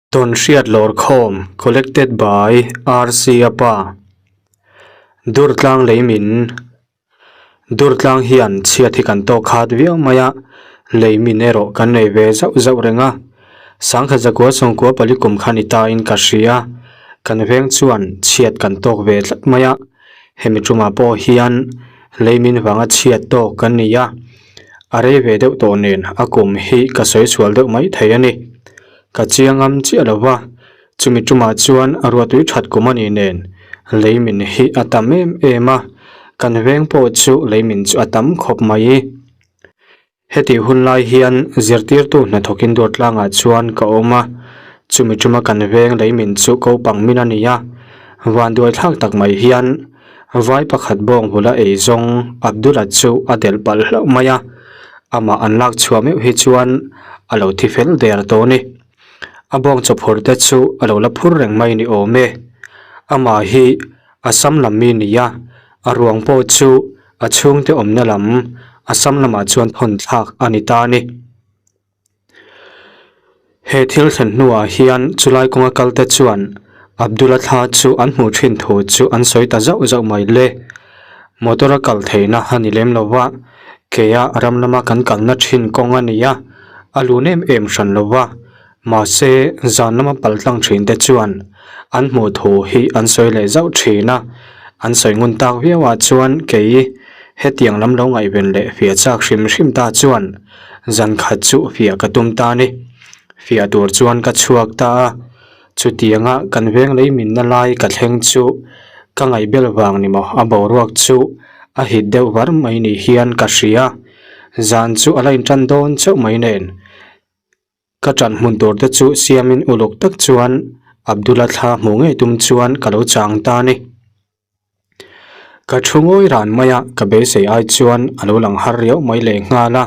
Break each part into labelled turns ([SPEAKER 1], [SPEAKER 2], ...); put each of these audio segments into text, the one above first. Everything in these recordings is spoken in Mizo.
[SPEAKER 1] Tawnhriat Lawrkhawm Collected by RC Apa Durtlang lei min Durtlang hian chhiat hi kan tawk khat viau mai a, lei min erawh kan nei ve zauh zauh reng a. Sangkhat zakua sawngkua pali kum kha ni ta in ka hria, kan veng chuan chhiat kan tawk ve tlat mai a, hemi tumah pawh hian lei min vanga chhiat tawk kan ni a, a rei ve deuh tawh nen a kum hi ka sawi sual deuh mai thei a ni. Ka chiang am chiah lo va, chumi tumah chuan a ruatui that kum a nih nen lei min hi a tam em em a, kan veng pawh chu lei min chu a tam khawp mai. Hetih hun lai hian zirtirtu hnathawkin dawt tlangah chuan ka awm a, chumi tuma kan veng lei min chu ko pang min a ni a, vanduai thlak tak mai hian vai pakhat bawng bula ei zawng Abdul-a chu a delh palh hlauh mai a, amah an lak chhuah meuh hi chuan a lo thi fel der tawh a ni. A bawng chawphur te chu a lo la phur reng mai ni awm e. Amah hi Assam lam mi ni a, a ruang pawh chu a chhungte awmna lam Assam lamah chuan thawn thlak a ni ta a ni. He thil thlen hnuah hian chulai kawnga kalte chuan Abdul-a thla chu an hmuh thin thu chu an sawi ta zauh zauh mai le. Motor a kal theihna a ni lem lo va, keia ram lama kan kalna thin kawng a ni a, a lun em em hran lo va. Mahse, zan lama paltlang thin te chuan an hmuh thu hi an sawi leh zauh thin a, an sawi ngun tak viauah chuan kei hetiang lam lo ngaihven leh fiah chak hrim hrim ta chuan Zan khat chu fiah ka tum ta a ni. Fiah tur chuan ka chhuak ta a, chutianga kan veng lei minna lai ka thleng chu ka ngaihbel vang ni maw a boruak chu a hit deuh var mai ni hian ka hria. Zan chu a la intan dawn chauh mai nen ka tan hmun tur te chu siamin uluk tak chuan Abdul-a thla hmuh ngei tum chuan ka lo chang ta a ni. Ka thu ngawi ran mai a, ka beisei ai chuan a lo lang har riau mai leh nghal a,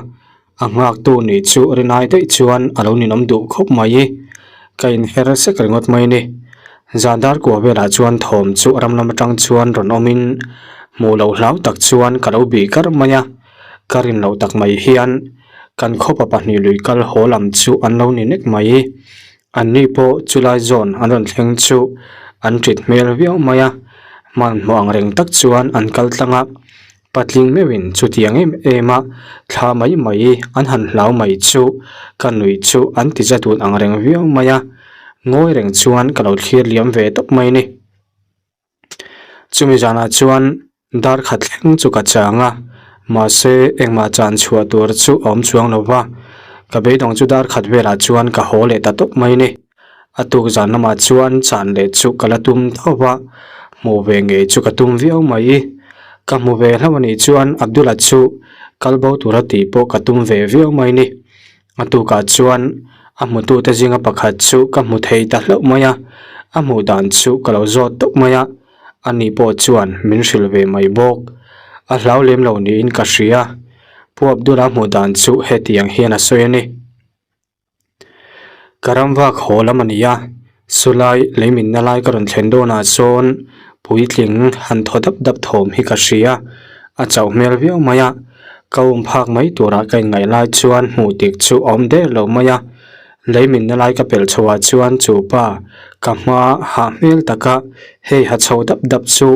[SPEAKER 1] a nghaktu nih chu rinai daih chuan a lo ninawm duh khawp mai. Ka inher sek ringawt mai ni. Zan dar kua velah chuan thawm chu ram lam atang chuan rawn awmin hmuh loh hlau tak chuan ka lo bih kar mai a, ka rin loh tak mai hian kan khawpa pahnih lui kal haw lam chu an lo ni nek mai. Anni pawh chulai zawn an rawn thleng chu an ṭit hmel viau mai a, hmanhmawh ang reng tak chuan an kal tlang a, patling meuhin chutiang em em a thla mai mai an han hlau mai chu ka nuih chu an ti za dun ang reng viau mai a, ngawi reng chuan ka lo thlir liam ve tawp mai a ni. Chumi zanah chuan dar khat thleng chu ka chang a, mahse engmah chan chhuah tur chu a awm chuang lo va, ka beidawng chu dar khat velah chuan ka haw leh ta tawp mai ni. A tuk zan lamah chuan chan leh chu ka la tum tho va, hmuh ve ngei chu ka tum viau mai. Ka hmu ve hlauh a nih chuan Abdul-a chu kal bo tura tih pawh ka tum ve viau mai ni. A tukah chuan a hmutute zinga pakhat chu ka hmu thei ta hlauh mai a, a hmuh dan chu ka lo zawt tawp mai a, ani pawh chuan min hrilh ve mai bawk. A hlau lem lo niin ka hria. Pu Abdul-a hmuh dan chu hetiang hian a sawi a ni. Ka ram vak haw lam a ni a, chulai lei minna lai ka rawn thlen dawnah sawn puitling han thaw dap dap thawm hi ka hria, a chauh hmel viau mai a. Ka um phak mai turah ka inngaih lai chuan hmuh dik chu a awm der lo mai a, lei minna lai ka pelh chhoah chuan chu pa ka hma hah hmel taka hei ha chho dap dap chu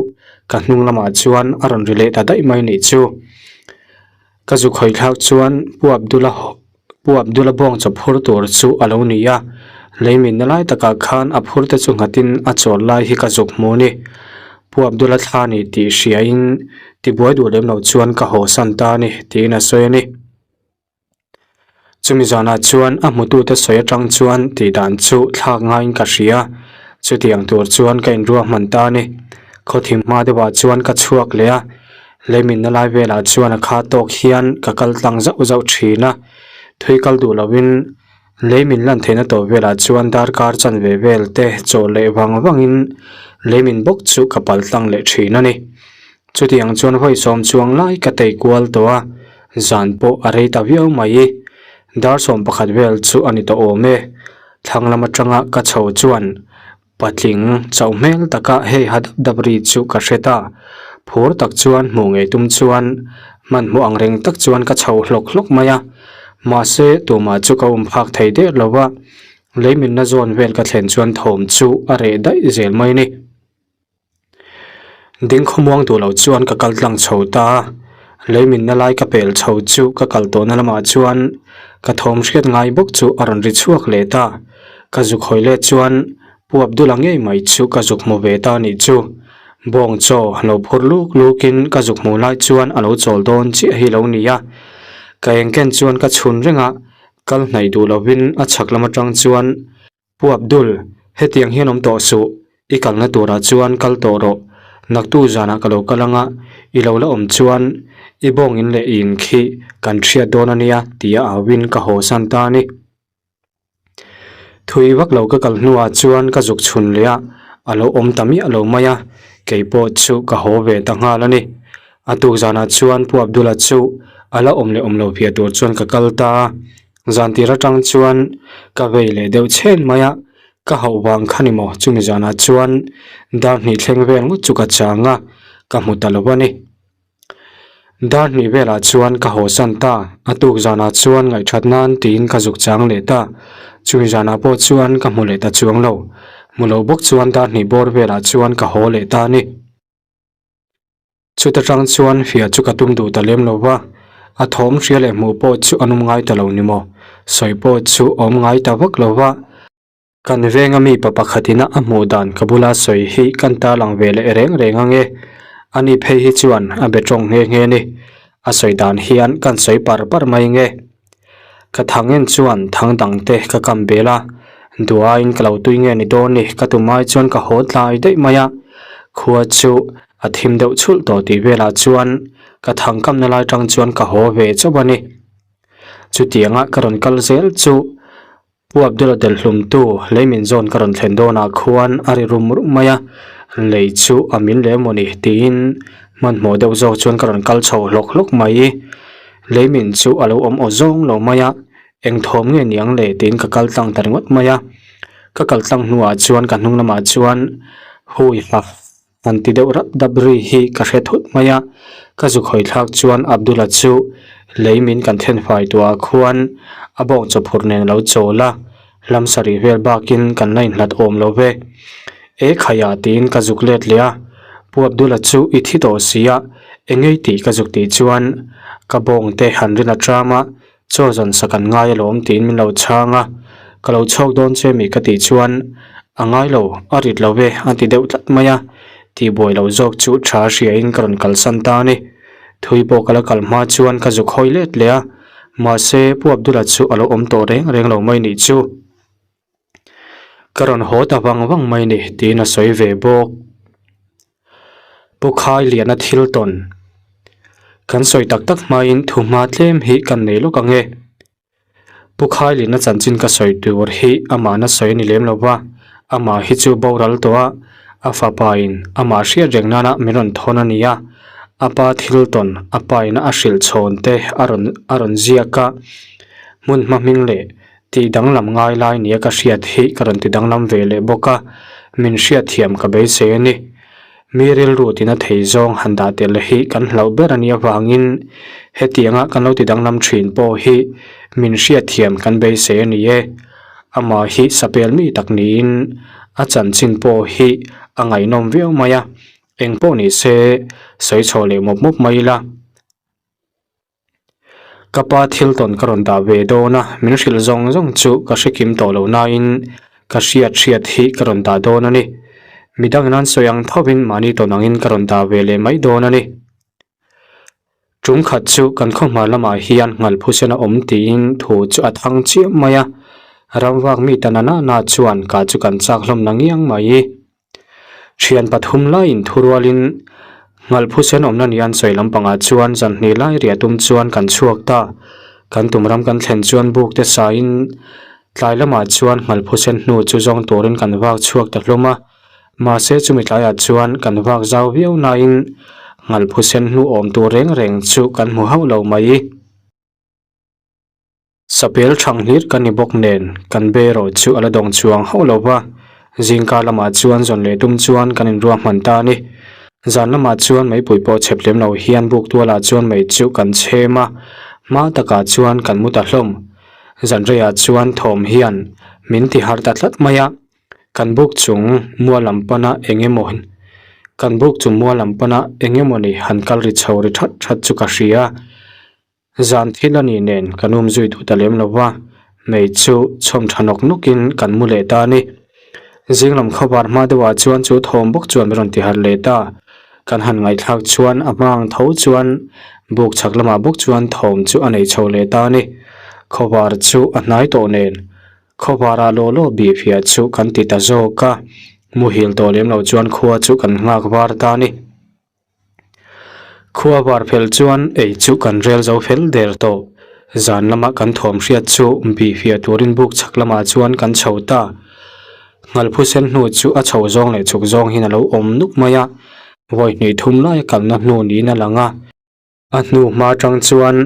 [SPEAKER 1] ka hnung lamah chuan a rawn ri leh ta daih mai nih chu. Ka zu khawi thlak chuan Pu Abdul-a Pu Abdul-a bawng chaw phur tur chu a lo ni a, lei minna lai takah khan a phur te chu nghatin a chawl lai hi ka zuk hmu a ni. Pu Abdul-a thla ni tih hriain tibuai duh lem lo chuan ka haw san ta a ni tiin a sawi a ni. Chumi zanah chuan a hmutute sawi atang chuan tih dan chu thlak ngaiin ka hria, chutiang tur chuan ka inruahman ta a ni. Khawthim hma deuhah chuan ka chhuak leh a, lei minna lai velah chuan a kha tawk hian ka kal tlang zauh zauh thin a, thui kal duh lovin Lei min lan theihna tawh velah chuan darkar chanve vel te chaw leh vang vangin lei min bawk chu ka pal tlang leh thin a ni. Chutiang chuan vawi sawm chuang lai ka tei kual tawh a, zan pawh a rei ta viau mai. Dar 11 vel chu a ni tawh awm e. Thlang lam atanga ka chho chuan Patling chauh hmel taka hei ha dap dap ri chu ka hre ta. Phur tak chuan hmuh ngei tum chuan hmanhmawh ang reng tak chuan ka chho hlawk hlawk mai a. Mahse tumah chu ka um phak thei der lo va. Leiminna zawn vel ka thlen chuan thawm chu a reh daih zel mai a ni. Ding khawmuang duh lo chuan ka kal tlang chho ta a, leiminna lai ka pel chho chu ka kal tawhna lamah chuan ka thawm hriat ngai bawk chu a rawn ri chhuak leh ta. Ka zuk hawi let chuan Pu Abdul-a ngei mai chu ka zuk hmu ve ta nih chu. Bawng chaw lo phur luk lukin ka zuk hmuh lai chuan a lo chawl dawn chiah hi lo ni a. Ka engken chuan ka chhun reng a, kal hnaih duh lovin a chhak lam atang chuan Pu Abdul, hetiang hian awm tawh suh, i kalna turah chuan kal tawh rawh, naktu zanah ka lo kal anga, i lo la awm chuan i bawng in leh i in khi kan hriat dawn a nia tia auin ka haw san ta a ni. Thui vak lo ka kal hnuah chuan ka zuk chhun leh a, a lo awm ta miah lo mai a, kei pawh chu ka haw ve ta nghal a ni. A tuk zanah chuan Pu Abdul-a chu a la awm leh awm lo phiah tur chuan ka kal ta a, zan tir atang chuan ka vei leh deuh chhen mai a, ka hauh vang kha ni maw chumi zanah chuan dar hnih thleng vel ngawt chu ka chang a, ka hmu ta lo a ni. Dar hnih velah chuan ka haw san ta, a tuk zanah chuan ngaihthat nan tiin ka zuk chang leh ta, chumi zanah pawh chuan ka hmu leh ta chuang lo, hmu lo bawk chuan dar hnih bawr velah chuan ka haw leh ta a ni. Chuta tang chuan fiah chu ka tum duh ta lem lo va, a thawm hria leh hmuh pawh chu an awm ngai ta lo ni maw, sawi pawh chu awm ngai ta vak lo va. Kan venga mi pa pakhatina a hmuh dan ka bula sawi hi kan tarlang ve leh reng reng ang e. Ani phei hi chuan a be tawng nghe nghe ni. A sawi dan hian kan sawi par par mai nge. Ka thang en chuan thang dang te ka kam bel a, duaiin ka lo tui nge ni dawn ni ka tum ai chuan ka haw tlai daih mai a. Khua chu a thim deuh chhulh tawh tih velah chuan ka thang kamna lai tang chuan ka haw ve chauh a ni. Chutianga ka rawn kal zel chu Pu Abdul-a delhlumtu leimin zawn ka rawn thlen dawnah khuan a ri rum rum mai a, lei chu a min leh emaw ni tiin hmanhmawh deuh zawk chuan ka rawn kal chho hlawk hlawk mai. Leimin chu a lo awm aw zawng lo mai a, eng thawm nge niang le tiin ka kal tlang ta ringawt mai a. Ka kal tlang hnuah chuan ka hnung lamah chuan hui ha. Han ti deuh rap dap ri hi ka hre thut mai a, ka zuk hawi thlak chuan Abdul-a chu lei min kan then fai tuah khuan a bawng chawphur nen a lo chawl a, lam sarih vel bakin kan la inhlat awm lo ve. E khaiah tiin ka zuk let leh a, Pu Abdul-a chu i thi tawh si a, engei tih ka zuk tih chuan ka bawng te han rin a tram a, Chaw zawn sak an ngai alawm tiin min lo chhang a, ka lo chhuak dawn che mi ka tih chuan a ngai lo, a rit lo ve a ti deuh tlat mai a, tihbuai lo zawk chu tha hriain ka rawn kalsan ta a ni. Thui pawh ka la kal hma chuan ka zuk hawi let leh a, mahse Pu Abdul-a chu a lo awm tawh reng reng lo mai nih chu. Ka rawn haw ta vang vang mai ni tiin a sawi ve bawk. Pu Khai Liana thil tawn. Kan sawi tak tak hmain thu hma tlem hi kan nei lawk ang e. Pu Khai Liana chanchin ka sawi tur hi amahna sawi a ni lem lo va, amah hi chu boral tawh a, a fapain amah hriat reng nana min rawn thawn a ni a, a pa thil tawn a paina a hrilh chhawn te a rawn a rawn ziak a, hmun hma hming leh Tih danglam ngai lai nia ka hriat hi ka rawn ti danglam ve leh bawk a, min hriatthiam ka beisei a ni. Mi rilru tina thei zawng han dah tel hi kan hlauh ber a nih avangin hetianga kan lo ti danglam thin pawh hi min hriatthiam kan beisei a ni e. Amah hi sapel mi tak niin a chanchin pawh hi a ngaihnawm viau mai a, eng pawh ni se sawi chhuah leh mawp mawp mai ila. Ka pa thil tawn ka rawn dah ve dawn a, min hrilh zawng zawng chu ka hre kim tawh lo nain ka hriat hriat hi ka rawn dah dawn a ni. Midang in an sawi ang thovin mahni tawn angin ka rawn dah ve leh mai dawn a ni. Tum khat chu kan khaw hmar lamah hian nghalphusen a awm tiin thu chu a thang chiah mai a, ramvak mi ta na na na chuan ka chu kan chak hlawm na ngiang mai. Thian pathum laiin thurualin Nghalphusen awmna ni an sawi lampangah chuan zanhnih lai riah tum chuan kan chhuak ta. Kan tum ram kan thlen chuan buk te sain tlai lamah chuan Nghalphusen hnu chu zawng turin kan vak chhuak ta hlawm a. Mahse chumi tlaiah chuan kan vak zau viau nain Nghalphusen hnu awm tur reng reng chu kan hmu hauh lo mai. Sapel thang hlir kan ni bawk nen kan be erawh chu a la dawng chuang hauh lo va, zingkar lamah chuan zawn leh tum chuan kan inruahman ta a ni. Zan lamah chuan meipui pawh chhep lem lo hian buk tualah chuan mei chu kan chhem a, hma takah chuan kan mu ta hlawm. Zan reiah chuan thawm hian Min ti harh ta tlat mai a, kan buk chung mual lam pana eng emaw kan buk chung mual lam pana eng emaw ni han kal ri chho ri that that chu ka hria. Zan thil a nih nen kan um zui duh ta lem lo va, mei chu chhawm tha nawk nawkin kan mu leh ta a ni. Zing lam khawvar hma deuhah chuan chu thawm bawk chuan min rawn ti harh leh ta. Kan han ngaihthlak chuan a hma ang tho chuan buk chhak lamah bawk chuan thawm chu a nei chho leh ta a ni. Khawvar chu a hnai tawh nen khawvarah law law bih fiah chu kan ti ta zawk a, muhil tawh lem lo chuan khua chu kan nghak var ta a ni. Khua var fel chuan ei chu kan rel zo fel der tawh. Zan lama kan thawm hriat chu bih fiah turin buk chhak lamah chuan kan chho ta. Nghalphu sen hnu chu a chho zawng leh chhuk zawng hian a lo awm nuk mai a, vawi hnih thum laia kalna hnu niin a lang a. A hnu hma atang chuan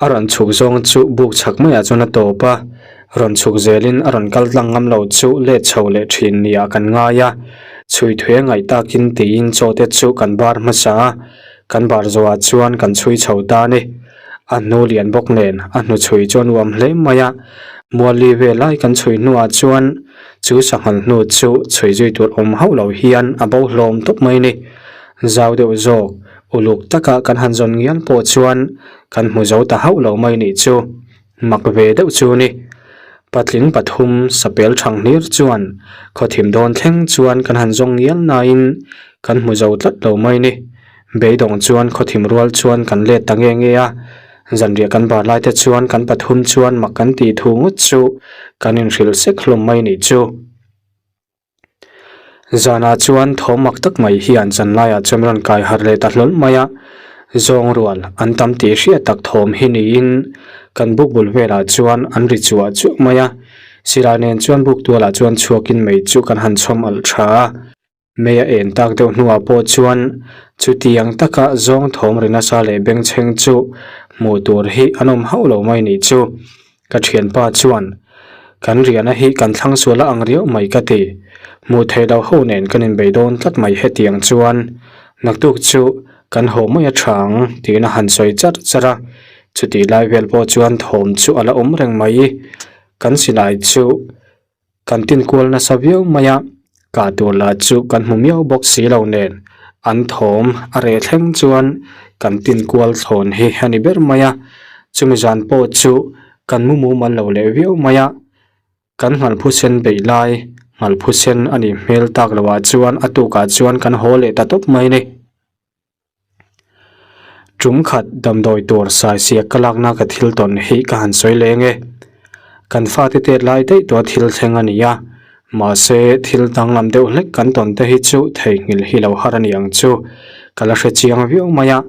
[SPEAKER 1] a rawn chhuk zawng chu buk chhak maiah chuan a tawp a, rawn chhuk zelin a rawn kal tlang ngam lo chu let chho leh thin niah kan ngai a, chhui thui a ngaih takin tiin chaw te chu kan bar hmasa a, kan bar zawhah chuan kan chhui chho ta a ni. A hnu lian bawk nen a hnu chhui chu a nuam hle mai a, muali vel lai kan chhui hnuah chuan chu sanghal hnu chu chhui zui tur awm hauh lo hian a bo hlawm tawp mai a ni. Zau deuh zawk Uluk taka kan han zawn ngial pawh chuan kan hmu zo ta hauh lo mai nih chu mak ve deuh chu ni. Patling pathum sapel thang hlir chuan khawthim dawn thleng chuan kan han zawng ngial nain kan hmu zo tlat lo mai ni. Beidawng chuan khawthim rual chuan kan let ta nge nge a, zanriah kan bar lai te chuan kan pathum chuan mak kan tih thu ngawt chu kan inhrilh sek hlawm mai nih chu. Zanah chuan thawm mak tak mai hian zanlaiah chuan rawn kai harh leh ta hlawl mai a, zawng rual an tam tih hriat tak thawm hi niin kan buk bul velah chuan an ri chuah chuah mai a, silai nen chuan buk tualah chuan chhuakin mei chu kan han chhawm alh tha a, mei a en tak deuh hnuah pawh chuan chutiang taka zawng thawm ri nasa leh bengchheng chu hmuh tur hi an awm hauh lo mai nih chu. Ka thianpa chuan, Kan riahna hi kan thlang sual a ang riau mai ka ti. Hmuh theih loh ho nen kan inbei dawn tlat mai hetiang chuan naktuk chu kan haw mai a tha ang tiin a han sawi char char a. Chutih lai vel pawh chuan thawm chu a la awm reng mai. Kan silai chu Kan tin kual nasa viau mai a, kah tur lah chu kan hmu miau bawk si lo nen an thawm a reh thleng chuan kan tin kual thlawn hi a ni ber mai a, chumi zan pawh chu kan mu mumal lo leh viau mai a, kan nghalphu sen beih lai nghalphu sen a nih hmel tak loh ah chuan a tukah chuan kan haw leh ta tawp mai a ni. Tum khat damdawi tur saisiak ka lakna ka thil tawn hi ka han sawi leng e. Kan fate tet lai daih tua thil thleng a ni a, mahse thil danglam deuh hlek kan tawn te hi chu theihnghilh hi lo har a ni ang chu. Ka la hre chiang viau mai a,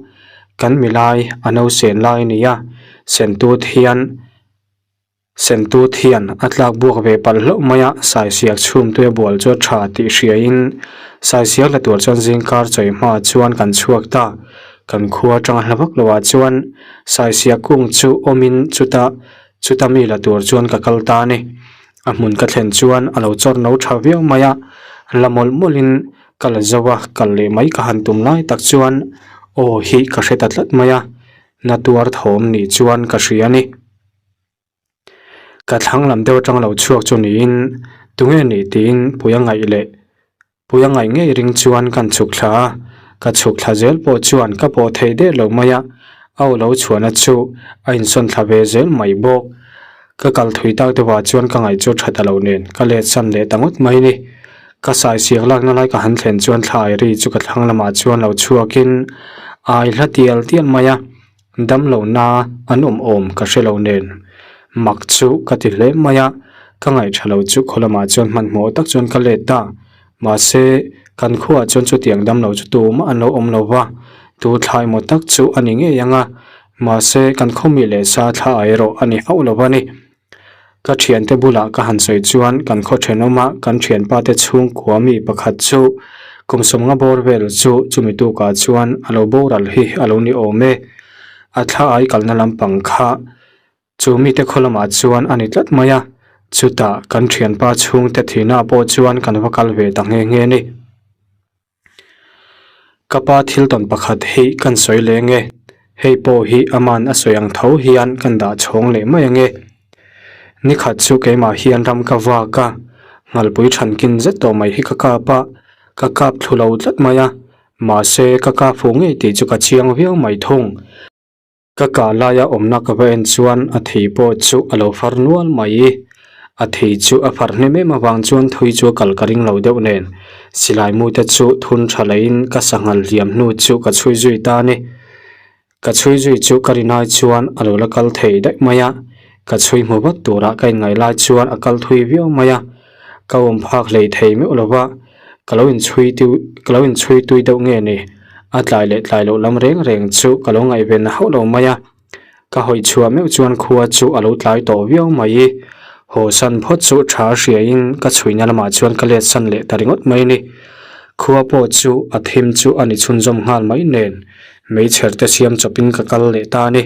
[SPEAKER 1] kan milai a no sen lai a ni a, sentut hian Sentut hian a tlak buak ve palh hlauh mai a, Saisiak chhumtuia bual chu a tha tih hriain Saisiak la tur chuan zingkar chawi hmaah chuan kan chhuak ta. Kan khua atanga hla vak loah chuan Saisiak kung chu awmin chuta chuta mi la tur chuan ka kal ta a ni. A hmun ka thlen chuan a lo chawr no tha viau mai a, la mawlh mawlhin ka la zo a, kal leh mai ka han tum lai tak chuan aw hi ka hre ta tlat mai a, na tuar thawm nih chuan ka hria a ni. Ka thlang lam deuh atang lo chhuak chu niin tunge nih tiin pui a ngaih leh pui a ngaih ngei ring chuan kan chhuk thla a, ka chhuk thla zel pawh chuan ka pawh thei der lo mai a, a aw lo chhuahna chu a insawn thla ve zel mai bawk. Ka kal thui tak deuhah chuan ka ngaih chu tha ta lo nen ka let san leh ta ngawt mai ni. Ka sai siak lakna lai ka han thlen chuan thla ai ri chu ka thlang lamah chuan lo chhuakin a ai hla tial tial mai a. Damlohna an awm awm ka hre lo nen mak chu ka ti hle mai a, ka ngaihṭha lo chu khaw lamah chuan hmanhmawh tak chuan ka let a, mahse kan khuaah chuan chutiang damlo chu tumah an lo awm lo va, tu thla emaw tak chu a ni ngei ang a, mahse kan khaw mi leh sa thla erawh a ni hauh lo va ni. Ka thiante bulah ka han sawi chuan kan khaw thenawma kan thianpa te chhungkua mi pakhat chu kum sawmnga bawr vel chu chumi tukah chuan a lo boral hi a lo ni awm e. A thla ai kalna lampang kha chu mite khaw lamah chuan a ni tlat mai a, chutah kan thianpa chhungte thihna pawh chuan kan va kal ve ta nghe nghe a ni. Ka pa thil tawn pakhat hi kan sawi leh ange, hei pawh hi aman a sawi ang tho hian kan dah chhawng leh mai ange. Nikhat chu keimah hian ram ka vak a, nghalpui thankin zet tawh mai hi ka kap a, ka kap thlu lo tlat mai a, mahse ka kap fuh ngei tih chu ka chiang viau mai thung. Ka kah laia awmna ka va en chuan a thei pawh chu a lo far nual mai. A thei chu a far hnem em avang chuan thui chu a kal ka ring lo deuh nen. Silai mu te chu thun tha leiin ka sanghal hliam hnu chu ka chhui zui ta a ni. Ka chhui zui chu ka rinai chuan a lo la kal thei daih mai a, ka chhui hmu vat turah ka inngaih lai chuan a kal thui viau mai a, ka awm phak hlei thei meuh lo va, ka lo inchhui tui ka lo inchhui tui deuh nge ni? A tlai leh tlai loh lam reng reng chu ka lo ngaihven hauh lo mai a, ka hawi chhuah meuh chuan khua chu a lo tlai tawh viau mai. Haw san phawt chu tha hriain ka chhuina lamah chuan ka let san leh ta ringawt mai ni. Khua pawh chu a thim chu a ni chhunzawm nghal mai nen. Meichher te siam chawpin ka kal leh ta a ni.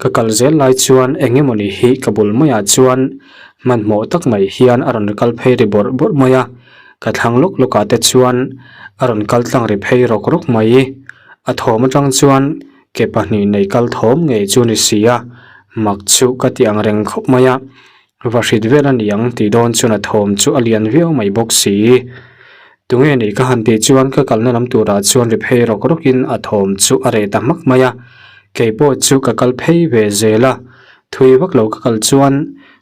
[SPEAKER 1] Ka kal zel lai chuan eng emawni hi ka bul maiah chuan hmanhmawh tak mai hian a rawn kal phei ri bawrh bawrh mai a, ka thlang lawk lawkah te chuan a rawn kal tlang ri phei rawk rawk mai. A thawm atang chuan ke pahnih nei kal thawm ngei chu ni si a, mak chu ka ti ang reng khawp mai a. Va hrit vel a ni ang tih dawn chuan a thawm chu a lian viau mai bawk si. Tunge nih ka han tih chuan ka kalna lam turah chuan ri phei rawk rawkin a thawm chu a reh ta hmak mai a. Kei pawh chu ka kal phei ve zel a, thui vak lo ka kal chuan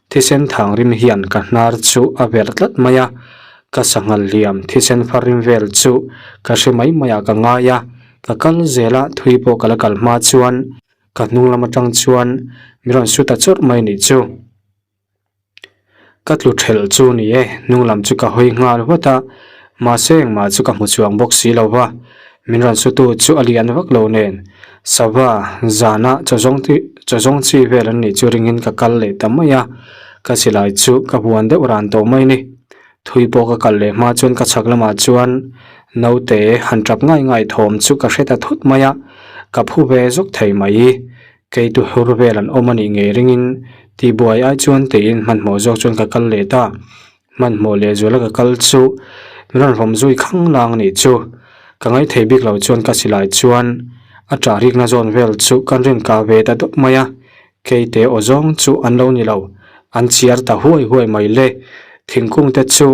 [SPEAKER 1] thisen thang rim hian ka hnar chu a verh tlat mai a. Ka sanghal hliam thisen far rim vel chu ka hre mai mai ah ka ngai a, ka kal zel a, thui pawh ka la kal hma chuan Ka hnung lam atang chuan min rawn su ta chawrh mai nih chu. Ka tlu thelh chu ni e, hnung lam chu ka hawi nghal vat a, mahse engmah chu ka hmu chuang bawk si lo va, min rawn sutu chu a lian vak lo nen sava zana chaw zawng chaw zawng chi vel an nih chu ringin ka kal leh ta mai a, ka silai chu ka buan deuh ran tawh mai ni. Thui pawh ka kal leh hma chuan ka chhak lamah chuan naute han tap ngai ngai thawm chu ka hre ta thut mai a, ka phu ve zawk thei mai. Keitu hur vel an awm a nih ngei ringin tihbuai ai chuan tiin hmanhmawh zawk chuan ka kal leh ta. Hmanhmawh lehzuala ka kal chu min rawn vawm zui khang lang a nih chu. Ka ngaithei bik lo chuan ka silai chuan a ṭah rikna zawn vel chu kan rin kah ve ta dawp mai a, Keite aw zawng chu an lo ni lo, an chiar ta huai huai mai le. Thingkung te chu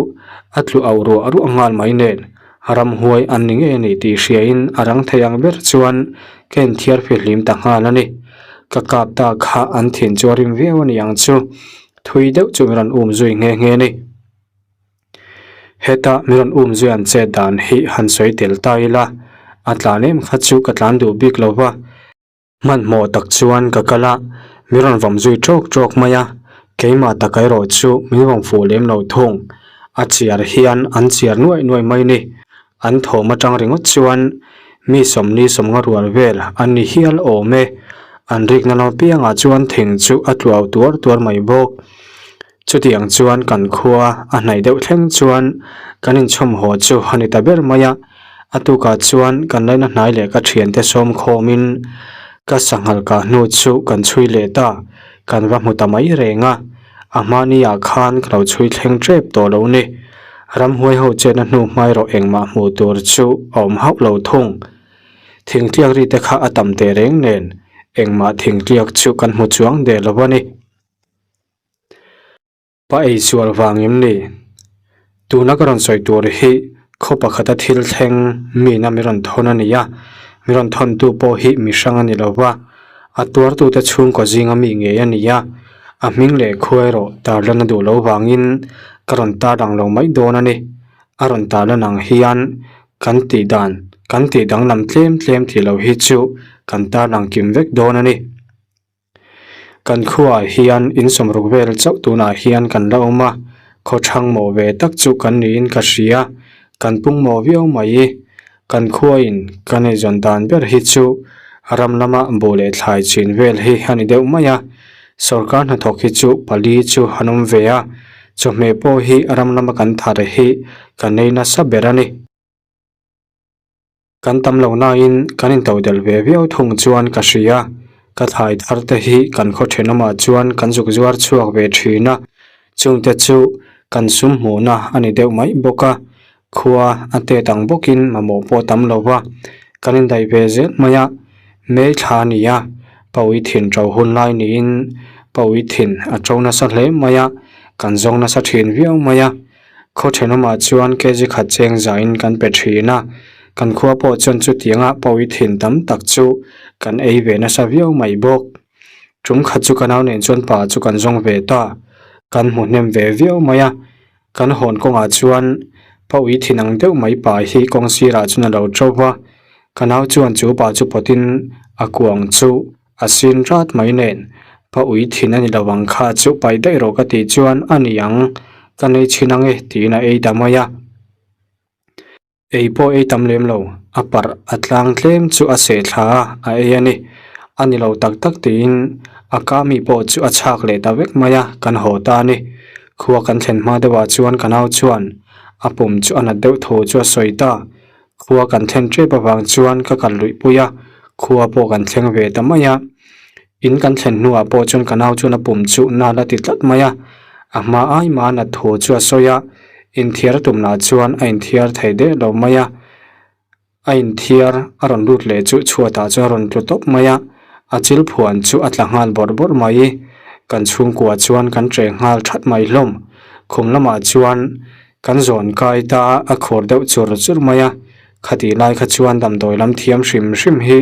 [SPEAKER 1] a tlu auh ruah ruah nghal mai nen, ramhuai an ni ngei a ni tih hriain a rang thei ang ber chuan ka inthiar fihlim ta nghal a ni. Ka kap ta kha an thin chu a rim viau a ni ang chu, thui deuh chu min rawn um zui nghe nghe a ni. Heta min rawn um zui an chet dan hi han sawi tel ta ila, a tlan em kha chu ka tlan duh bik lo va. Hmanhmawh tak chuan ka kal a, min rawn vawm zui ṭawk ṭawk mai a, keimah tak erawh chu min vawm fuh lem lo thung. A chiar hian an chiar nuaih nuaih mai ni. An thawm aṭang ringawt chuan mi sawmni sawmnga rual vel an ni hial awm e. An rikna lam apiangah chuan thing chu a tluau tuar tuar mai bawk. Chutiang chuan kan khua a hnaih deuh thleng chuan kan inchhawm haw chu a ni ta ber mai a, a tukah chuan kan laina hnai leh ka thiante sawm khawmin ka sanghal kah hnu chu kan chhui leh ta, kan va hmu ta mai reng a, a hmani ah khan ka lo chhui thleng tep tawh lo ni. Ramhuai ho chetna hnu hmai rawh engmah hmuh tur chu a awm hauh lo thung. Thingtliak ri te kha a tam teh reng nen engmah thingtliak chu kan hmu chuang der lo a ni. Pa ei sual vang em ni? Tuna ka rawn sawi tur hi khaw pakhata thil thleng mina mi rawn thawn a ni a, mi rawn thawntu pawh hi mi hrang a ni lo va, a tuartute chhungkaw zinga mi ngei a ni a, a hming leh khua erawh tarlan a duh lo vangin ka rawn tarlang lo mai dawn a ni. A rawn tarlan ang hian kan tih dan, kan tih danglam tlem tlem tih loh hi chu kan tarlang kim vek dawn a ni. Kan khuaah hian in sawmruk vel chauh tunah hian kan la awm a, khaw thang mawh ve tak chu kan niin ka hria, kan pung mawh viau mai. Kan khuain kan eizawn dan ber hi chu ram lama buh leh thlai chin vel hi a ni deuh mai a, sawrkar hnathawk hi chu pali chu an awm ve a, chawhmeh pawh hi ram lama kan thar hi kan ei nasa ber a ni. Kan tam lo nain kan intodelh ve viau thung chuan ka hria. Ka thlai thar te hi kan khaw thenawmah chuan kan zuk zuar chhuak ve thin a, chungte chu kan sum hmuhna a ni deuh mai bawk a. Khua a tet ang bawkin mamawh pawh tam lo va, kan indaih ve zel mai a. May thla a ni a, Pawi thin ṭo hun lai niin. Pawi thin a to nasa hle mai a, kan zawng nasa thin viau mai a. Khaw thenawmah chuan kg khat cheng zain kan pe thin a, kan khua pawh chuan chutianga pawi thin tam tak chu kan ei ve nasa viau mai bawk. Tum khat chu ka nau nen chuan pa chu kan zawng ve ta, kan hmu hnem ve viau mai a. Kan hawn kawngah chuan pawi thin ang deuh mai pa hi kawng sirah chuan a lo to va, ka nau chuan chu pa chu pawtin a kuang chu A sin rat mai nen, pa ui thin a ni lo ang kha chu paih daih rawh ka tih chuan a ni ang, ka nei chhin ang e tiin a ei ta mai a. Ei pawh ei tam lem lo, a parh a tlang tlem chu a seh thla a, a ei a ni. A ni lo tak tak tiin a ka mi pawh chu a chhak leh ta vek mai a, kan haw ta a ni. Khua kan thlen hma deuhah chuan ka nau chuan a pum chu a nat deuh thu chu a sawi ta. Khua kan thlen tep avang chuan ka kal luih pui a, khua pawh kan thleng ve ta mai a. In kan thlen hnuah pawh chuan ka nau chuan a pum chu nal a ti tlat mai a, a hma ai mah nat thu chu a sawi a, inthiar a tum lah chuan a inthiar thei deuh lo mai a. A inthiar a rawn lut leh chu chhuatah chuan a rawn tlu tawp mai a, a chil phuan chu a tla nghal bawrh bawrh mai. Kan chhungkua chuan kan ṭeh nghal that mai hlawm. Khum lamah chuan Kan zawn kai ta a khur deuh chur chur mai a, khatih lai kha chuan damdawi lam thiam hrim hrim hi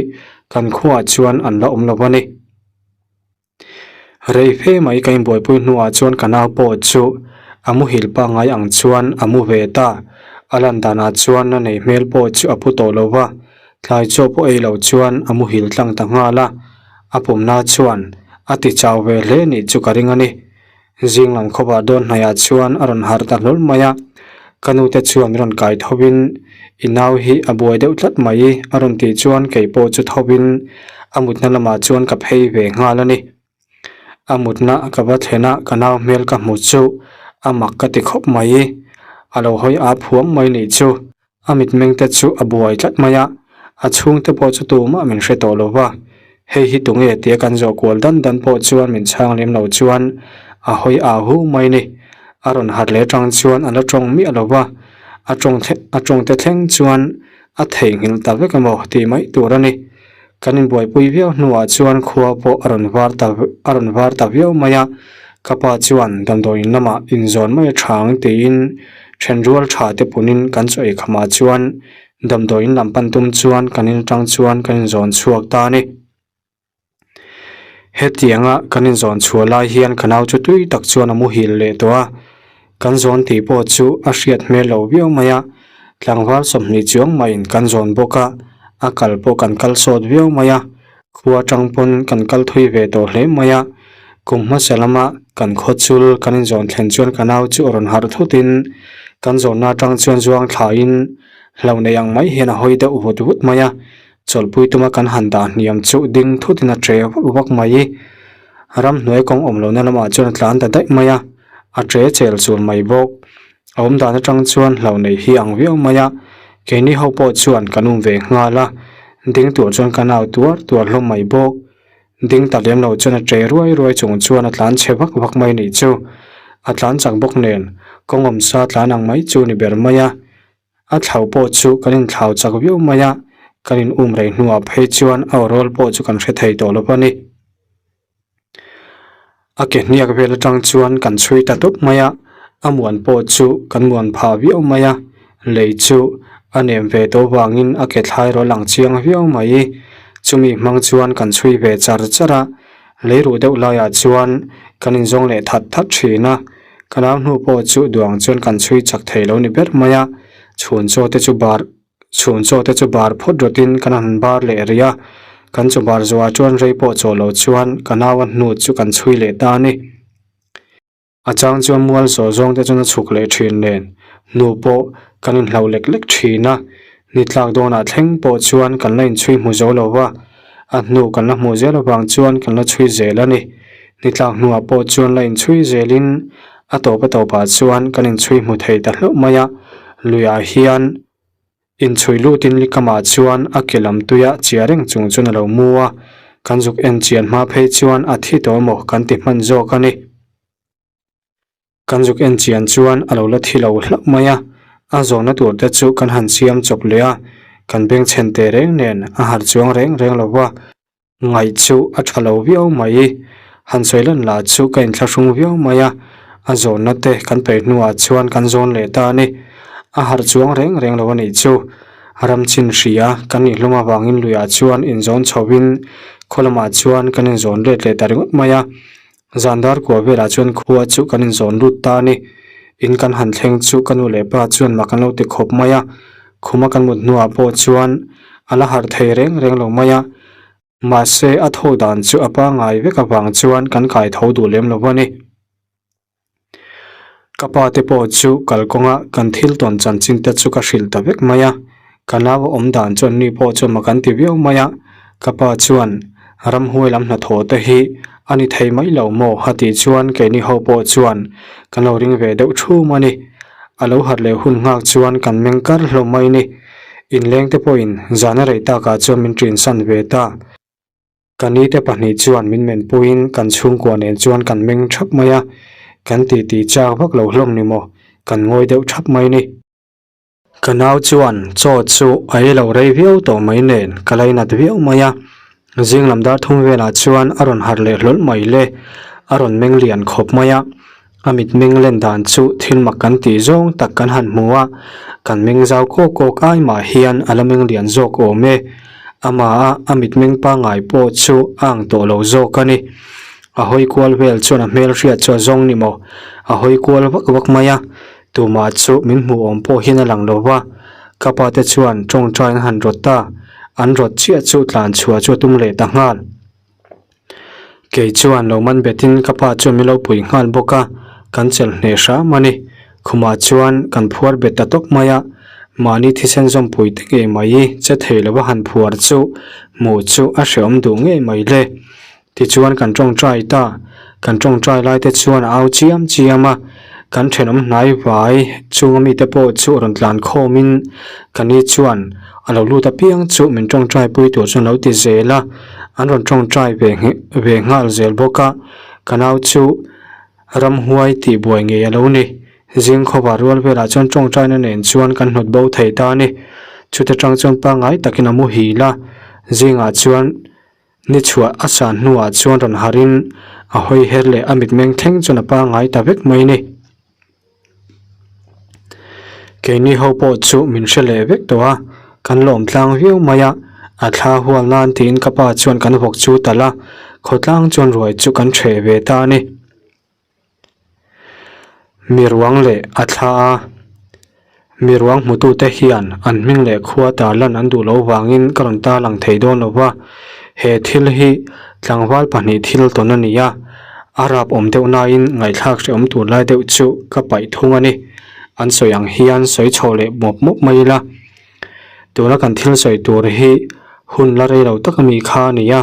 [SPEAKER 1] kan khuaah chuan an la awm lo a ni. Rei fe mai ka inbuaipui hnuah chuan ka nau pawh chu a muhil pangngai ang chuan a mu ve ta, a lan danah chuan na nei hmel pawh chu a pu tawh lo va, tlai chaw pawh ei lo chuan a muhil tlang ta nghal a, a pumna chuan a ti chau ve hle nih chu ka ring a ni. Zing lam khawpah dawn hnaihah chuan a rawn harh ta hlawl mai a, ka nute chuan rawn kai thovin i nau hi a buai deuh tlat mai a rawn tih chuan kei pawh chu thovin a mutna lamah chuan ka phei ve nghal a ni. A mutna ka va thlen a ka nau hmel ka hmu chu a mak ka ti khawp mai, a lo hawi ap huam mai nih chu. A mitmeng te chu a buai tlat mai a, a chhungte pawh chu tumah min hre tawh lo va, hei hi tunge tia kan zawh kual dan dan pawh chuan min chhang lem lo chuan a hawi au hu mai ni. A rawn harh leh atang chuan a la tawng miah lo va, a tawng a tawngte thleng chuan a theihnghilh ta vek emaw tih mai tur a ni. Kan inbuaipui viau hnuah chuan khua pawh a rawn var ta a rawn var ta viau mai a, ka pa chuan damdawiin lamah inzawn mai a tha ang tiin thenrual tha te punin kan chaw ei khamah chuan damdawiin lam pan tum chuan kan in atang chuan kan inzawn chhuak ta a ni. Hetianga kan inzawn chhuah lai hian ka nau chu tui tak chuan a muhil leh tawh a, kan zawn tih pawh chu a hriat hmel lo viau mai a, tlangval 20 chuang maiin kan zawn bawk a, a kal pawh kan kal sawt viau mai a, khua atang pawn kan kal thui ve tawh hle mai a, kum hmasa lama kan khaw chul kan inzawn thlen chuan ka nau chu a rawn harh thutin kan zawnna atang chuan zuang thlaiin hlauh nei ang mai hian a hawi deuh vut vut mai a. Chawlhpui tuma kan han dah hniam chu ding thutin a tre vak vak mai. Ramhnuai kawng awm lohna lamah chuan a tlan ta daih mai a, a tre chel chul mai bawk. A awm dan atang chuan hlauh nei hi ang viau mai a, keini ho pawh chuan kan um ve nghal a, ding tur chuan kan au tuar tuar hlawm mai bawk. Ding ta lem lo chuan a tre ruai ruai chung chuan a tlan chhe vak vak mai nih chu. A tlan chak bawk nen, kawng awm sa tlan ang mai chu ni ber mai a. A thlau pawh chu kan inthlau chak viau mai a, kan in um rei hnuah phei chuan a awrawl pawh chu kan hre thei tawh lo a ni. A ke hniak vel atang chuan kan chhui ta tawp mai a, a muan pawh chu kan muan phah viau mai a, lei chu a nem ve tawh vangin a ke thlai rawh lang chiang viau mai. Chumi hmang chuan kan chhui ve char char a, lei ruh deuh laiah chuan kan inzawng leh that that thin a. Ka nau hnu pawh chu duang chuan kan chhui chak thei lo ni ber mai a, chhun chaw te chu bar chhun chaw te chu bar phawt rawtin kan han bar leh rih a, kan chaw bar zawhah chuan rei pawh chaw lo chuan ka nau a hnu chu kan chhui leh ta a ni. A chang chuan mual zawh zawng te chuan a chhuk leh thin nen hnu pawh kan inhloh lek lek thin a, ni tlak dawnah thleng pawh chuan kan la inchhui hmu zo lo va, A hnu kan la hmuh zel avang chuan kan la chhui zel a ni. Ni tlak hnuah pawh chuan la inchhui zelin a tawp a tawpah chuan kan inchhui hmu thei ta hlauh mai a. Luiah hian inchhui lutin likamah chuan a ke lam tuia chia reng chung chuan a lo mu a. Kan zuk en chian hma phei chuan a thi tawh emaw kan ti hman zawk a ni. Kan zuk en chian chuan a lo la thi lo hlauh mai a, a zawhna tur te chu kan han siam chawp leh a, kan bengchhen teh reng nen a harh chuang reng reng lo va, ngaih chu a tha lo viau mai. Han sawi lan lah chu ka inthlahrung viau mai a, a zawnna te kan peih hnuah chuan kan zawn leh ta a ni. A harh chuang reng reng lo a nih chu. Ram chin hria kan inhlawm avangin luiah chuan inzawn chhoin khaw lamah chuan kan inzawn let leh ta ringawt mai a. Zan dar kua velah chuan khua chu kan inzawn lut ta a ni. In kan han thleng chu ka nu leh pa chuan mak an lo ti khawp mai a. Khuma kan mut hnuah pawh chuan a la harh thei reng reng lo mai a. Mahse a tho dan chu a pangngai vek avang chuan kan kai tho duh lem lo a ni. Ka pa te pawh chu kalkawnga kan thil tawn chanchin te chu ka hrilh ta vek mai a, ka nau a awm dan chuan ni pawh chuan mak an ti viau mai a, ka pa chuan ramhuai lam hnathawh te hi a ni thei mai lo maw a tih chuan keini ho pawh chuan kan lo ring ve deuh thum a ni. A lo harh leh hun nghak chuan kan meng kar hlawm mai ni. Inleng te pawhin zan a rei takah chuan min ṭinsan ve ta. Ka ni te pahnih chuan min men puiin kan chhungkua nen chuan kan meng thap mai a, kan titi chak vak lo hlawm ni maw, kan ngawi deuh thap mai ni. Ka nau chuan chaw chu a ei lo rei viau tawh mai nen ka lainat viau mai a, zing lam dar thum velah chuan a rawn harh leh hlawl mai le, a rawn meng lian khawp mai a, A mitmeng len dan chu thil mak kan tih zawng tak kan han hmu a, kan meng zau kawk kawk ai mah hian a la meng lian zawk awm e. Amaha a mitmeng pangngai pawh chu a ang tawh lo zawk a ni. A hawi kual vel chuan a hmel hriat chu a zawng ni maw? A hawi kual vak vak mai a, tumah chu min hmuh awm pawh hian a lang lo va. Ka pa te chuan tawngtai an han rawt ta, an rawt chiah chu tlan chhuah chu a tum leh ta nghal. Kei chuan lo man betin ka pa chuan min lo pui nghal bawk a, kan chelh hneh hram a ni. Khumah chuan kan phuar bet ta tawp mai a, mahni thisen zawmpui te ngei mai che thei lova han phuar chu hmuh chu a hreawm duh ngei mai le. Tichuan kan tawngtai ta, kan tawngtai lai te chuan a au chiam chiam a, kan thenawm hnai vai chunga mite pawh chu rawn tlan khawmin ka ni chuan a lo lut apiang chu min tawngtai pui tur chuan lo ti zel a. An rawn tawngtai ve ve nghal zel bawk a, ka nau chu ramhuai tih buai ngei a lo ni. Zing khawpa rual velah chuan tawngtaina nen chuan kan hnawt bo thei ta a ni. Chute tang chuan pangngai takin a muhil a, zingah chuan ni chhuah a san hnuah chuan rawn harhin a hawi her leh a mitmeng thleng chuan a pangngai ta vek mai a ni. Keini ho pawh chu min hre leh vek tawh a, kan lawm tlang viau mai a, a thla hual nan tiin ka pa chuan kan vawk chu talh a, khawtlang chuan ruai chu kan hreh ve ta a ni. Mi ruang leh a thla a, mi ruang hmutute hian an hming leh khua tarlan an duh loh vangin ka rawn tarlang thei dawn lo va, he thil hi tlangval pahnih thil tawn a ni a. A rap awm deuh nain ngaihthlak hrehawm tur lai deuh chu ka paih thung a ni. An sawi ang hian sawi chhoh leh mawp mawp mai ila. Tuna kan thil sawi tur hi hun la rei lo tak ami kha a ni a,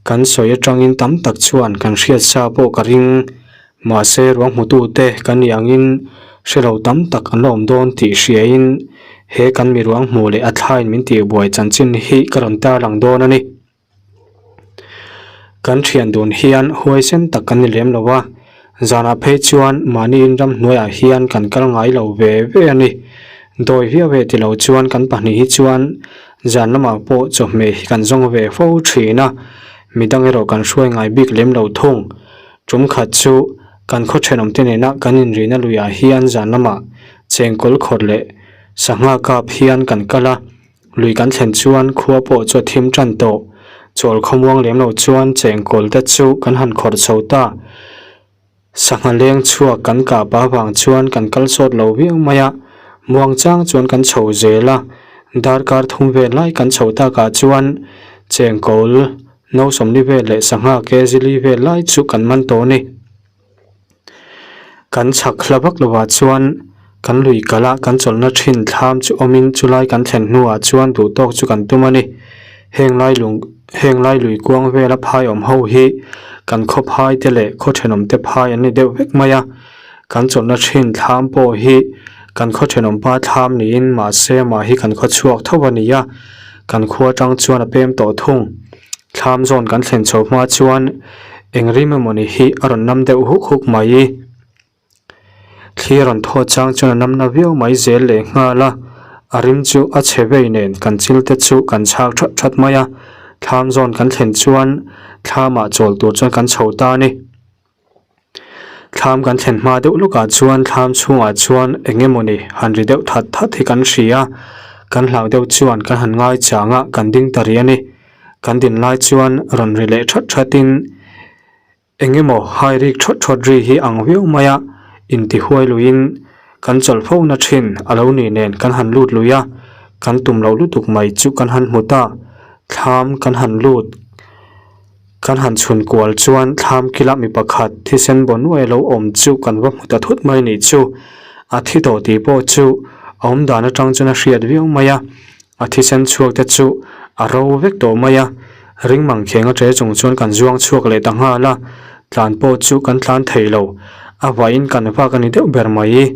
[SPEAKER 1] kan sawi atangin tam tak chuan kan hriat sa pawh ka ring. Mahse ruang hmutute kan nih angin hre lo tam tak an la awm dawn tih hriain he kan mi ruang hmuh leh a thlain min tihbuai chanchin hi ka rawn tarlang dawn a ni. Kan thian dun hian huaisen tak kan ni lem lo a, zanah phei chuan mahni in ramhnuaiah hian kan kal ngai lo ve ve a ni. Dawi viau ve ti lo chuan kan pahnih hi chuan zan lamah pawh chawhmeh hi kan zawng ve fo thin a, midang erawh kan hruai ngai bik lem lo thung. Tum khat chu kan khaw thenawmte nena kan inrihna luiah hian zan lamah chengkawl khawrh leh sangha kap hian kan kal a, Lui kan thlen chuan khua pawh chu a thim tan tawh. Chawl khawmuang lem lo chuan chengkawl te chu kan han khawrh chho ta. Sangha leng chhuak kan kah pah vang chuan kan kal sawt lo viau mai a, muang chang chuan kan chho zel a. Darkar thum vel lai kan chho takah chuan chengkawl no sawmli vel leh sangha kg vel lai chu kan man tawh a ni. Kan chhak hla vak lovah chuan kan lui kalh a kan chawlhna thin thlam chu awmin chulai kan thlen hnuah chuan duh tawk chu kan tum a ni. Heng lai lung heng lai lui kuang vela phai awm ho hi kan khaw phai te leh khaw thenawm te phai an ni deuh vek mai a. Kan chawlhna thin thlam pawh hi kan khaw thenawm pa thlam niin mahse amah hi kan khaw chhuak tho a ni a, kan khua atang chuan a pem tawh thung. Thlam zawn kan thlen chho hma chuan eng rim emawni hi a rawn nam deuh huk huk mai. Thli a rawn thaw chang chuan a nam na viau mai zel leh nghal a, a rim chu a chhe vei nen kan chil te chu kan chhak that that mai a. Thlam zawn kan thlen chuan thlamah chawl tur chuan kan chho ta a ni. Thlam kan thlen hma deuh lawkah chuan thlam chhungah chuan eng emawni han ri deuh that that hi kan hria a, kan hlau deuh chuan kan han ngai chang a, kan ding ta rih a ni. Kan din lai chuan rawn ri leh that that in eng emaw hai rik thawt thawt ri hi ang viau mai a, intihuai luiin kan chawlh fo na thin a lo nih nen kan han lut lui a, kan tum loh lutuk mai chu kan han hmu ta, thlam kan han lut. Kan han chhun kual chuan thlam kila mi pakhat thisen baw nuai lo awm chu kan va hmu ta thut mai nih chu. A thi tawh tih pawh chu a awm dan atang chuan a hriat viau mai a, a thisen chhuak te chu a ro vek tawh mai a. Ring mang kheng a ṭe chung chuan kan zuang chhuak leh ta nghal a, tlan pawh chu kan tlan thei lo, a vain kan vak a ni deuh ber mai.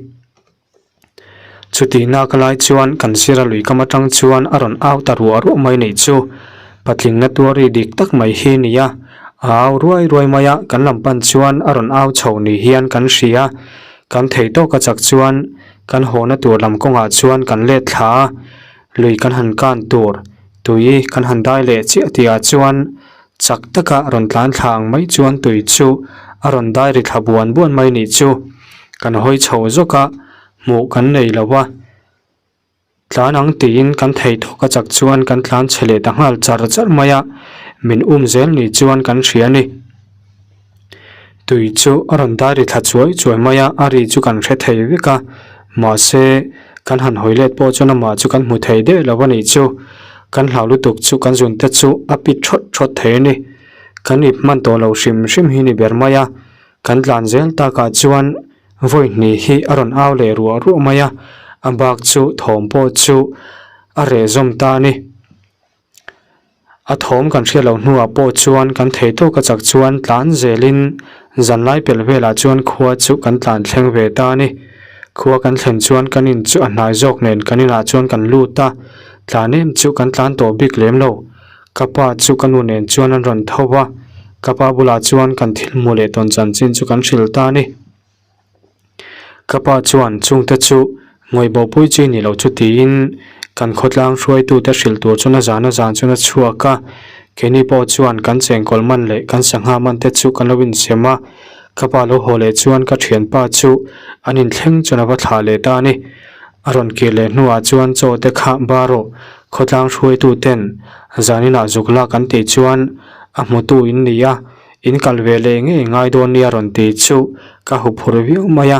[SPEAKER 1] Chutih nak lai chuan kan sira lui kam atang chuan a rawn au ta ruah ruah mai neih chu patling na tuari dik tak mai hi a ni a, a au ruai ruai mai a, kan lam pan chuan a rawn au chho ni hian kan hria, kan thei tawk a chak chuan kan hawhna tur lam kawngah chuan kan let thla a, lui kan han kan tur tui kan han dai leh chiah tihah chuan chak taka rawn tlan thla ang mai chuan tui chu a rawn dai ri thla buan buan mai nih chu. Kan hawi chho zawk a, hmuh kan nei lo a, tlan ang tiin kan thei thawk a chak chuan kan tlan chhe leh ta nghal char char mai a, min um zel ni chuan kan hria a ni. Tui chu a rawn dai ri thla chuai chuai mai a, a ri chu kan hre thei vek a, mahse kan han hawi let pawh chuan amah chu kan hmu thei der lo a nih chu. Kan hlau lutuk chu kan zun te chu a pit thawt thawt thei a ni. Kan ip hman tawh lo hrim hrim hi ni ber mai a, Kan tlan zel takah chuan vawi hnih hi a rawn au leh ruah ruah mai a, a bak chu thawm pawh chu a reh zawm ta a ni. A thawm kan hriat loh hnuah pawh chuan kan thei tawk a chak chuan tlan zelin zanlai pelh velah chuan khua chu kan tlan thleng ve ta a ni. Khua kan thlen chuan kan in chu a hnai zawk nen kan inah chuan kan lut a, tlan em chu kan tlan tawh bik lem lo. Ka pa chu ka nu nen chuan an rawn tho va, ka pa bulah chuan kan thil hmuh leh tawn chanchin chu kan hrilh ta a ni. Ka pa chuan chungte chu ngawihbawhpui chi ni lo chu tiin kan khawtlang hruaitute hrilh tur chuan a zan a zan chuan a chhuak a, keini pawh chuan kan chengkawl man leh kan sangha man te chu kan lo insem a, ka pa lo haw leh chuan ka thianpa chu an inthleng chuan a va thlah leh ta a ni. A rawn kir leh hnuah chuan chaw te kha bar rawh Khawtlang hruaituten zaninah zuk lak an tih chuan a hmutu in ni a, in kal ve leh ngei ngai dawn nia rawn ti chu ka huphur viau mai a,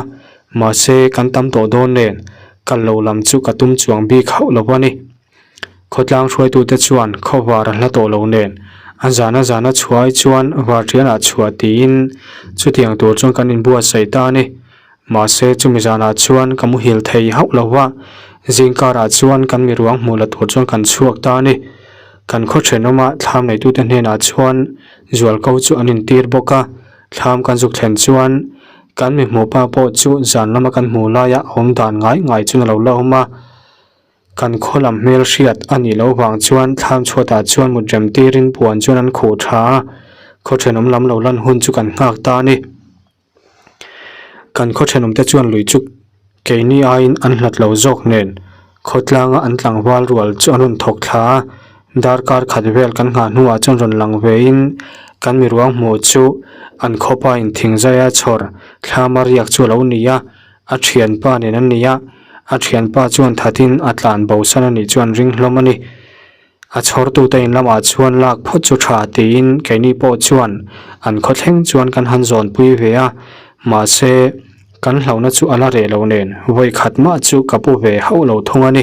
[SPEAKER 1] mahse kan tam tawh dawn nen kal lo lam chu ka tum chuang bik hauh lo a ni. Khawtlang hruaitute chuan khawvar a hla tawh lo nen a zana zana chhuai chuan varṭianah chhuah tiin chutiang tur chuan kan inbuatsaih ta a ni. Mahse chumi zanah chuan ka muhil thei hauh lo va, zingkarah chuan kan mi ruang hmuh la tur chuan kan chhuak ta a ni. Kan khaw thenawma thlam neitute hnenah chuan zualko chu an intir bawk a, thlam kan zuk thlen chuan kan mi hmuh pa pawh chu zan lama kan hmuh laia a awm dan ngai ngai chuan a lo la awm a. Kan khaw lam hmel hriat a nih loh vang chuan thlam chhuatah chuan mut rem tirin puan chuan an khuh tha a, khaw thenawm lam lo lan hun chu kan nghak ta a ni. Kan khaw thenawmte chuan lui chu keini aiin an hlat lo zawk nen khawtlanga an tlangval rual chu an rawn thawk thla a, darkar khat vel kan nghah hnuah chuan rawn lang vein kan mi ruang hmuh chu an khawpa in thingzaia chhawr thlama riak chu a lo ni a, a thianpa nen an ni a, a thianpa chuan thatin a tlan bosan a nih chuan ring hlawm a ni. A chhawrtute in lamah chuan lak phawt chu tha tiin keini pawh chuan an khawthleng chuan kan han zawnpui ve a, mahse kan hlauhna chu a la reh lo nen vawi khat mah chu ka pu ve hauh lo thung a ni.